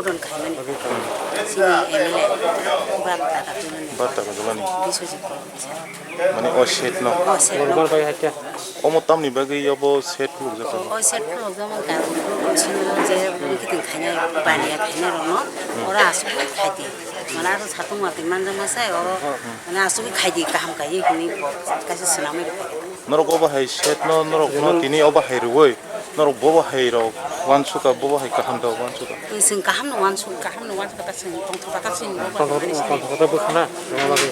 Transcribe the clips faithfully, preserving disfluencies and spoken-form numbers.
Purun khaimani. Sini M L A. Bar taka tulani. Bar taka tulani. Biswajit Kolom sir. Mane o set no? O set no. Omo tamni bagwi obo set khulukjak? O set khulukjak mani karon sini je kiting khainai, baniya khainai rokno. Oro aswk khaidi. Mane aro satung watwi manjakma sai oro. Mane aswk khaidi kaham kaiwi hinwi bo kaisa swnamwi rwkha. Norok obo hai set no norok no tini obo hai rwui. Norok bobo hai rok uansukha, bobo hai kaham da uansukha. Chwng kaham no uansuk, kaham no uansukha ta chwng tongthok kha ta chwng. Tongthok kha ta bwkhana, rwna bagwi.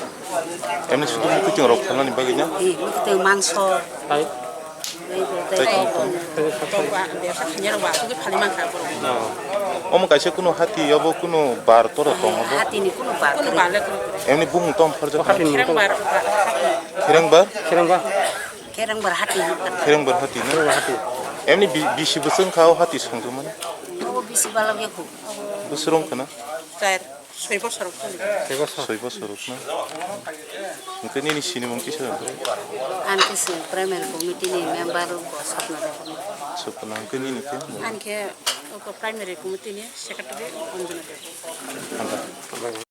Emni sudu mukhuitwng rok phalnani bagwi na? Ee, mukhuitwng mangso. Hai. Tei tei tei tei tei. Tei tei tei. Tei tei tei. Omo kaisa kunu hati obo kunu bar toro tongo bo? Hati ni kunu bar. Kunu bar le kunu. Emni bumung tong pharjak. Hati ni kunu. Khirang bar. Khirang bar? Khirang bar hati. Khirang bar hati na? Khirang bar hati. Emni bi-, bisi bwswk wngkha o hati songjakmani? Obo bisi balok ya khu. Bwswk wngkha na? Char, soi bosor wngkha. Soi bosor. Soi bosor wngkha na? Hwnkhe nini sinimung kisa? Ang khe se primary committee ni member wngkha Sapna Debbarma. Sapna, hwnkhe nini khe? Ang khe oko primary committee ni secretary Anjana Debbarma. Hambai.